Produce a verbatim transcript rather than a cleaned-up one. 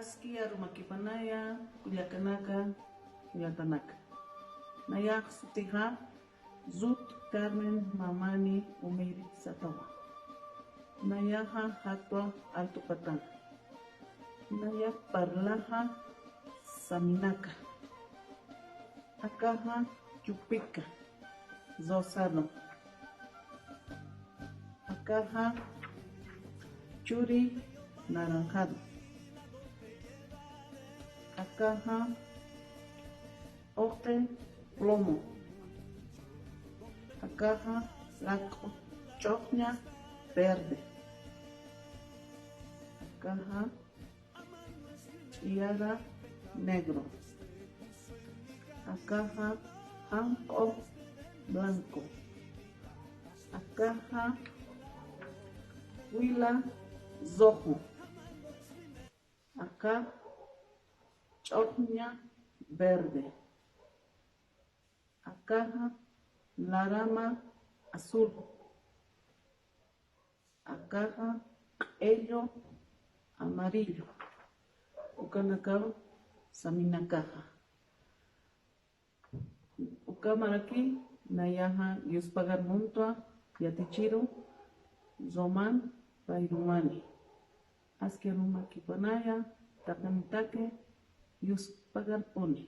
Aski arumakipanaya, kullakanaka, kullatanaka. Nayax sutixa Ruth Carmen Mamani Umiri Satawa. Nayaxa Jatwa Alto Patana. Nayax parlaxa saminaka. Akaxa Chupika, rosado. Akaxa Churi, naranjado. Akaxa Oqe, plomo. Akaxa Lak'u Ch'oqña, verde. Akaxa Ch'iyara, negro. Akaxa Janq'u, blanco. Akaxa Wila, rojo. Akax Ch'oqña, verde. Akaxa Larama, azul. Akaxa Q'ello, amarillo. Ukanakaw saminakaxa. Ukamaraki nayaxa yuspagar muntwa yatichiru Román Pairumani. Aski arumakipanaya, taqinitaki yuspagarpuni.